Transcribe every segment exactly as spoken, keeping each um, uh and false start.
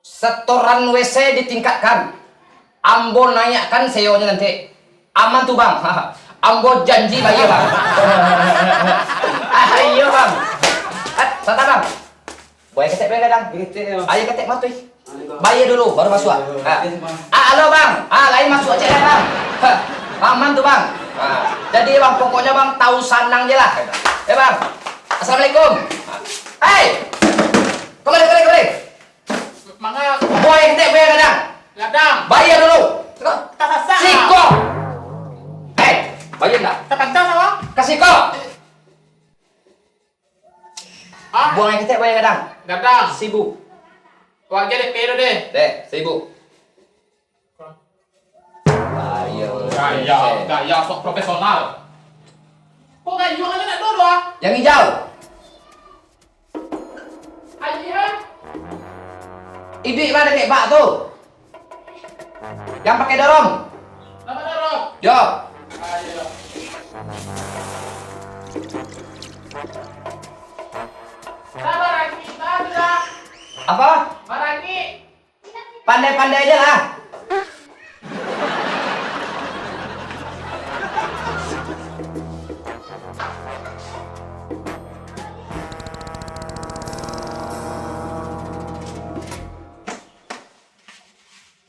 Setoran W C ditingkatkan. Ambo naiakkan seonyo nanti. Aman tu, Bang? Ambo janji bayia, Bang. Ah, iyo, Bang. Ah, santa, Bang. Buang aia ketek, Bang, gadang. Aia ketek, yo. Aia ketek matuih. Aia, Bang. Bayia dulu, baru masuak. Iyo, iyo. Ah. Yes, Bang. Ah, halo, Bang. Ah, lain masuak ciek lai, Bang. Ha, aman tu, Bang. Ah, jadi, Bang, pokoknyo, Bang, tahu sanang je lah. Eh, Bang. Assalamualaikum. Hei! Kamari, kamari, kamari. Manga? Buang aia ketek, buang aia gadang. Gadang. Bayia dulu. Siko. Tasasah. Siko. Eh, bayia ndak? Takancang sawah. Ka siko. Ah? Buang aia ketek, buang aia gadang. Gadang. Saribu. Wak agiah D P dulu deh. Deh, saribu. Bayia. Gaya, gaya sok profesional. Kok gayuang aja nak dua-dua? Yang hijau. Aji, ha? Iduik mah dakek bak tu. Yang pakai dorong. Nama dorong? Yo. Ayo. Sabar, Aki. Sabar, sudah. Apa? Barangik. Pandai-pandai aja lah.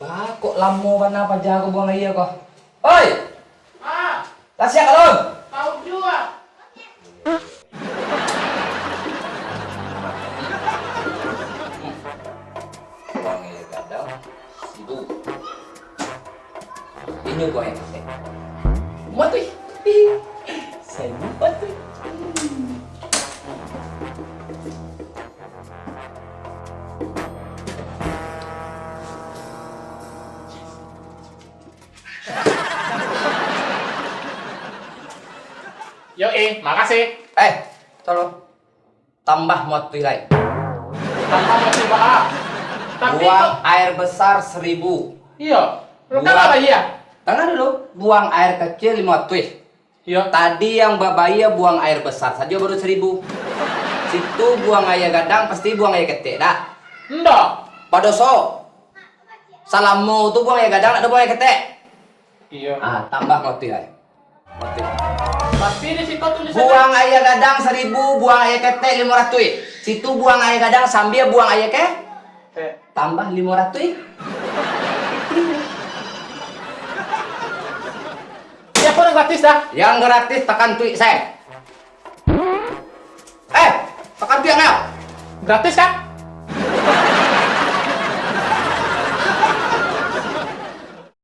Bah, kok lamo bana paja ko buang aia ko. Oi! Ah. Lah siap alun? Tahu jua. Buang aia gadang, saribu. Inyo buang aia ketek. Matuih. Saribu matuih. Yo, eh, makasih. Eh, tolong. Tambah matuih lai. Tambah matuih, Pak. Tapi buang kok aia besar saribu. Iyo. Lu kan Buang lah bayia? Tangan dulu. Buang aia kecil limo ratuih. Iyo. Tadi yang babayia buang aia besar sajo baru saribu. Situ buang aia gadang, pasti buang aia ketek, dak? Ndak. Padoso. Salamo tu buang aia gadang, ndak ado buang aia ketek. Iyo. Ah, tambah matuih lai. Matuih. Tapi di situ tulisannya buang aia gadang saribu, buang aia ketek limo ratuih. Situ buang aia gadang sambia buang aia ke? Ketek. Tambah limo ratuih. Iyo, apo nan gratis dah? Yang gratis takan tuik se. Eh, takan tuik ang. Gratis kan?